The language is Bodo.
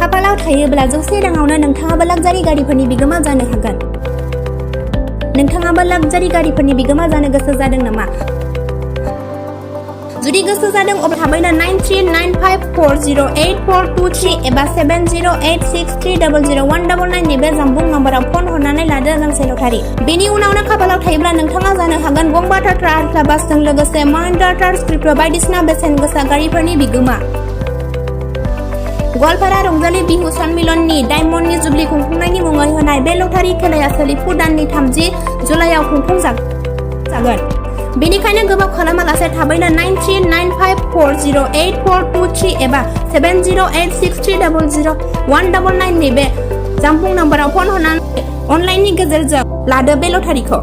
खाफालाव थायोब्ला 100 राङावनो नोंथाङाबो लाक्जारि गारिफोरनि बिगोमा जानो हागोन। नोंथाङाबो लाक्जारि गारिफोरनि बिगोमा जानो गोसो जादों नामा? जुदि गोसो जादों अब्ला थाबैनो 9395408423 एबा 7086300199 नैबे जानबुं नम्बराव फन हरनानै लादो गांसे लटारि। बेनि उनावनो खाफालाव थायोब्ला नोंथाङा जानो हागोन गंबा टाटा आल्ट्रा बासजों लोगोसे महिन्द्रा थार स्कर्पिय बायदिसिना बेसेन गोसा गारिफोरनि बिगोमा। गवालपारा रंजालि बिहु सन्मिलननि डायमन्डनि जुबली खुंफुंनायनि मुङै होनाय बे लटारि खेलाया सोलिफु दाननि 30 जुलाइआव खुंफुंजागोन। बेनिखायनो गोबाव खालामालासे थाबैनो 9395408423 एबा 7086300199 नैबे जानबुं नम्बराव फन हरनानै अनलाइननि गेजेरजों लादो बे लटारिखौ।